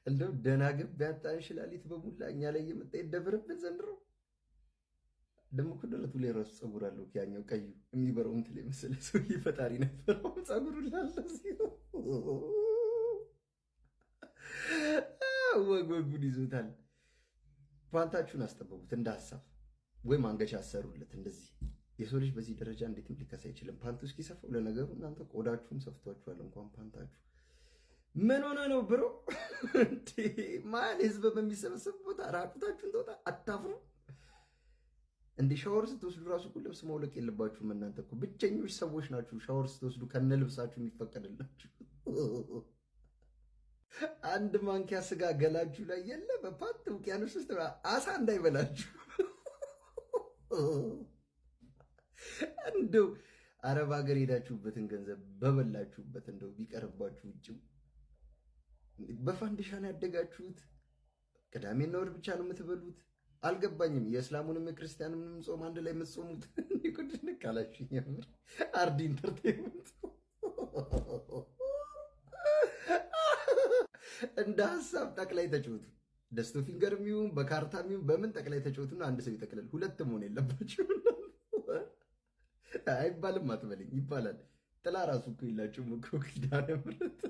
እንደው ደህና ግብ ያጣ እንሽላሊት በሙላ እኛ ላይ እየመጣ ይደብርብን ዘንድሮ። ደግሞ እኮ ደረቱ ላይ ራሱ ፀጉር አለው። ያኛው ቀዩ የሚበረው እንትን የመሰለ ሰውዬ ፈጣሪ ነበር። ፀጉሩ ላለ ወግ ወጉን ይዞታል። ፓንታችሁን አስጠበቡት እንደ ሀሳብ ወይ ማንገቻ አሰሩለት። እንደዚህ የሰው ልጅ በዚህ ደረጃ እንዴትም ሊከሳ አይችልም። ፓንቱ እስኪሰፋው ለነገሩ እናንተ ቆዳችሁም ሰፍቷችኋል። እንኳን ፓንታችሁ ምን ሆነ ነው bro? እንዴ ማን ህዝብ በሚሰበሰብ ቦታ ራቁታችሁን ተወጣ አታፍሩ? እንዴ ሻወር ስትወስዱ ራሱ እኮ ልብስ ማውለቅ የለባችሁም። እናንተ እኮ ብቸኞች ሰዎች ናችሁ ሻወር ስትወስዱ ከነ ልብሳችሁ የሚፈቀድላችሁ። አንድ ማንኪያ ስጋ ገላችሁ ላይ የለ በፓንት ውቅያኖስ ውስጥ አሳ እንዳይበላችሁ። እንደው አረብ ሀገር ሄዳችሁበትን ገንዘብ በበላችሁበት እንደው ቢቀርባችሁ ውጭው በፋንዲሻ ነው ያደጋችሁት። ቅዳሜና እሑድ ብቻ ነው የምትበሉት። አልገባኝም። የእስላሙንም የክርስቲያኑንም ጾም አንድ ላይ የምትጾሙት ቅድንቅ አላችሁኝ። የምር አርዲ Entertainment እንደ ሀሳብ ጠቅላይ ተጫወቱ። ደስቶ ፊንገር የሚሆን በካርታ የሚሆን በምን ጠቅላይ ተጫወቱና አንድ ሰው ይጠቅልል። ሁለት መሆን የለባችሁ አይባልም። አትበለኝ ይባላል። ጥላ ራሱ እኮ የላችሁም እኮ ኪዳነ ምሕረት።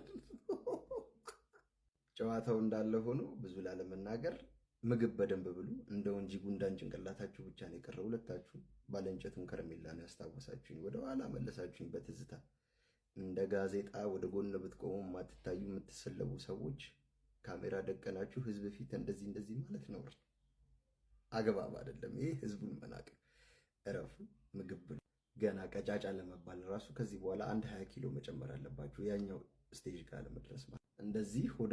ጨዋታው እንዳለ ሆኖ ብዙ ላለመናገር ምግብ በደንብ ብሉ። እንደው እንጂ ጉንዳን ጭንቅላታችሁ ብቻ ነው የቀረው። ሁለታችሁ ባለእንጨቱን ከረሜላ ነው ያስታወሳችሁኝ። ወደኋላ መለሳችሁኝ በትዝታ። እንደ ጋዜጣ ወደ ጎን ብትቆሙ የማትታዩ የምትሰለቡ ሰዎች ካሜራ ደቀናችሁ ህዝብ ፊት እንደዚህ እንደዚህ ማለት ነውር፣ አግባብ አይደለም። ይሄ ህዝቡን መናቅ። እረፉ፣ ምግብ ብሉ። ገና ቀጫጫ ለመባል ራሱ ከዚህ በኋላ አንድ 20 ኪሎ መጨመር አለባችሁ፣ ያኛው stage ጋር ለመድረስ ማለት እንደዚህ ሆዳ